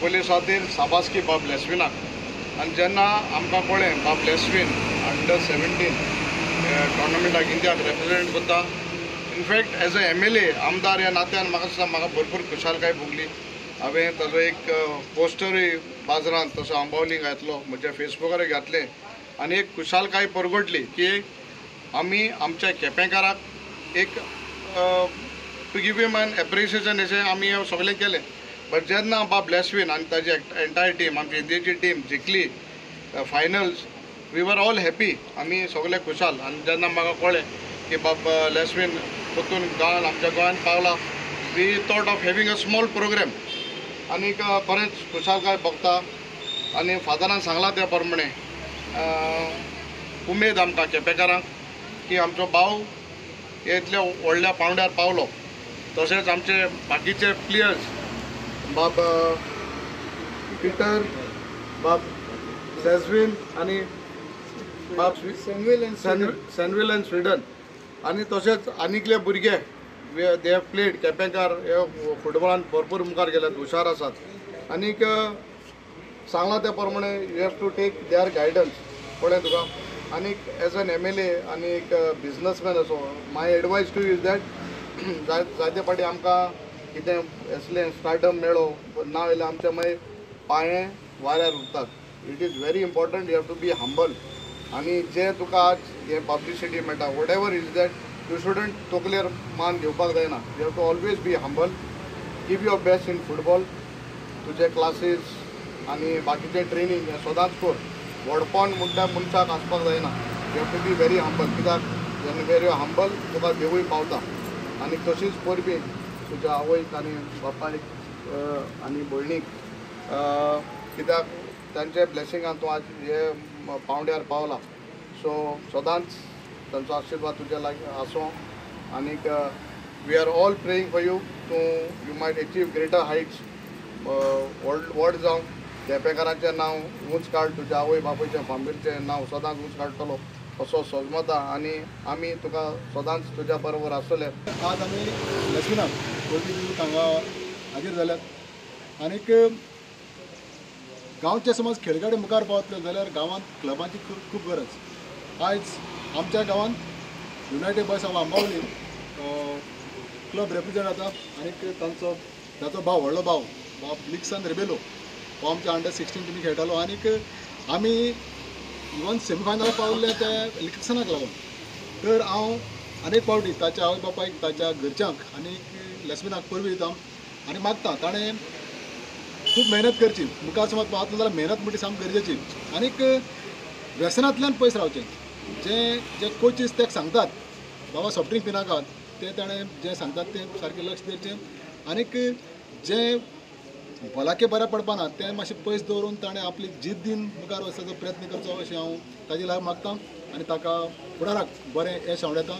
पुलिसांतीर साबासकी बाब लेस्विनाक. आनी जेन्ना आमकां कळ्ळें बाब लेस्विन अंडर 17 टोर्नामेंटाक इंडियाक रिप्रेजेंट करता, in fact as a MLA आमदार ह्या नात्यान म्हाका दिसता म्हाका भरपूर खुशालकाय भोगली. हांवें ताजो एक पोस्टरूय बाजारांत तसो आंबावली घातलो, म्हज्या फेसबुकारूय घातलें आनी एक खुशालकाय परगटली की आमी आमच्या केपेंकाराक एक to give him an appreciation अशें आमी हें सगळें केलें. बट जेन्ना बाब लेस्विन आनी ताजी एंटायर टीम, आमची इंडियेची team जिखली finals, we were all happy, आमी सगळे खुशाल. आनी जेन्ना म्हाका कळ्ळें की बाब लेस्विन परतून गांवान आमच्या गोंयांत पावला, we thought of having a small programme आनीक खरेंच खुशालकाय भोगता. आनी फादरान सांगलां त्या प्रमाणे उमेद आमकां केपेकारांक की आमचो भाव इतल्या व्हडल्या पावंड्यार पावलो. तशेंच आमचे बाकीचे प्लेयर्स बाब पिटर, बाब सेजवीन आनी बाब सॅनवील आनी स्विडन आनी तशेंच आनीकले भुरगे they have played केपेंकार हे फुटबॉलान भरपूर मुखार गेल्यात, हुशार आसात. आनीक सांगलां त्या प्रमाणे you have to take their guidance, कळ्ळें तुका. आनीक एज एन MLA आनी एक बिजनसमॅन असो my advice to is that जायते फावटी आमकां कितें असलें स्टार्टअप मेळो ना जाल्यार आमच्या मागीर पांये वाऱ्यार उरतात. It is very important, you have to be humble. आनी जे तुका आज हें पब्लिसिटी मेळटा whatever is that, you shouldn't तकलेर मान घेवपाक जायना. You have to always be humble, give your best in football. तुजे क्लासीस आनी बाकीचें ट्रेनींग हें सदांच कर. व्हडपण म्हणटा मनशाक आसपाक जायना. You have to be very humble, कित्याक जेन्ना वेरी हंबल तुका देवूय पावता. आनी तशीच परबी तुज्या आवयक आनी बापायक आनी भयणीक, कित्याक तांच्या ब्लेसिंगान तूं आज हे पावंड्यार पावला. सो सदांच तांचो आशिर्वाद तुज्या लागीं आसूं. आनीक we are all praying for you, तूं you might achieve greater heights, व्हड जावं, केपेंकारांचें नांव उंच काड, तुज्या आवय बापायचें फामिलीचें नांव सदांच उंच काडटलो असो सजमता आनी आमी तुका सदांच तुज्या बरोबर आसतले. आज आमी लेस्विनाक पयलीं दिवंक हांगा हाजीर जाल्यात आनीक गांवचे समज खेळगडे मुखार पावतले जाल्यार गांवांत क्लबांची खूब गरज. आयज आमच्या गांवांत United Boys of Ambavali club represent जाता आनीक तांचो ताचो भाव, व्हडलो भाव बाब लिक्सन रेबेलो हो आमच्या अंडर 16 टिमी खेळटालो आनीक आमी इवन सेमीफायनलाक पावल्ले ते लिक्सनाक लागून. तर हांव अनेक फावटी ताच्या आवय बापायक, ताच्या घरच्यांक आनीक लेस्विनाक परबी दिता आनी मागता ताणें खूब मेहनत करची, मुखार समज पावतलो जाल्यार मेहनत म्हणटी सामकी गरजेची. आनीक व्यसनांतल्यान पयस रावचें. जे जे कोचीस ताका सांगतात बाबा सॉफ्ट ड्रिंक पिनाकात, तें ताणें जें सांगतात तें सारकें लक्ष दिवचें. आनीक जें भलायके बऱ्या पडपाना तें मातशें पयस दवरून ताणें आपली जिद्दीन मुखार वचपाचो प्रयत्न करचो अशें हांव ताजे लागीं मागता आनी ताका फुडाराक बरें येश आंवडेता.